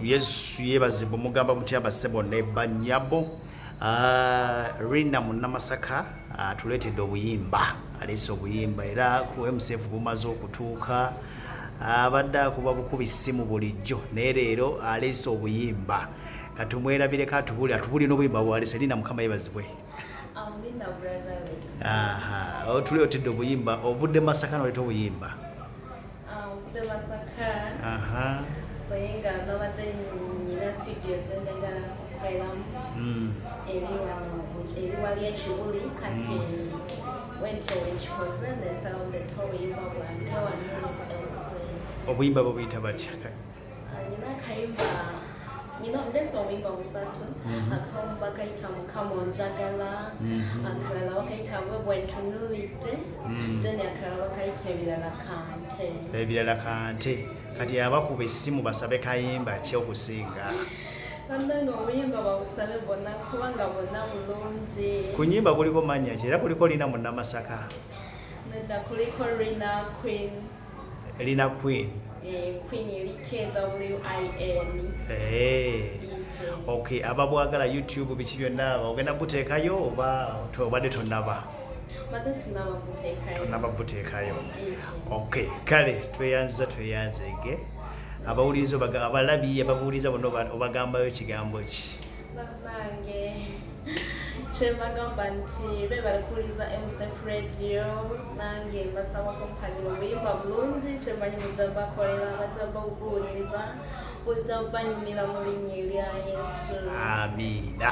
Yesu yebazibwe. Mugamba mutya bassebo ne bannyabo? Rina Munnamasaka atuleetedde obuyimba, aleese obuyimba era ku MCF bumaze okutuuka. Abadde akuba bukubi ssimu bulijjo, naye leero aleese obuyimba. Katumwerabireko atubuli atubuli n'obuyimba bwaleese. Rina, Mukama yebazibwe. Amina, brother Alex. Aha, otuleetedde obuyimba, ovudde Masaka n'oleeta obuyimba. Nvudde Masaka naye nga nabadde nyina studio gye njagala okukoleramu eri wano eri wali ekibuli. Kati wentyo wenkikoze nensaba ndete obuyimba bwange wano ku MC. Obuyimba bubuyita batya? Nyina akayimba, nyina ndese obuyimba busatu. Akamu bakayita "Mukama Onjagala", akalala bakayita "Bwe Bwentunuulidde", then akalala bakayita "Ebirala Kante". "Ebirala Kante". Kati abakuba essimu basabe kayimba ki okusinga? Bannange, obuyimba babusabe bwonna kubanga bwonna bulungi. Ku nyimba kuliko mannya ki? Era kuliko Lina Munnamasaka? Nedda, kuliko Rina Queen. Lina Queen. Eh, Queen eri Kwin. DJ. Okay, ababwagala, YouTube, biki byonna, ogenda buteekayo oba obadde tonnaba? Mbadde sinaba buteekayo. Tonnaba buteekayo. Eh. Okay, kale tweyanziza, tweyanzege. Abawuliriza abalabi ababuuliza bonna, obagambayo kigambo ki? Bannange, kyembagamba nti bebale kuwuliriza MCF Radio. Nange mbasaba kumpanira obuyimba bulungi, kyemmanyi bujja bakolera, bajja buwuliriza, bujja banyumira mu linnya erya Yesu. Amiina.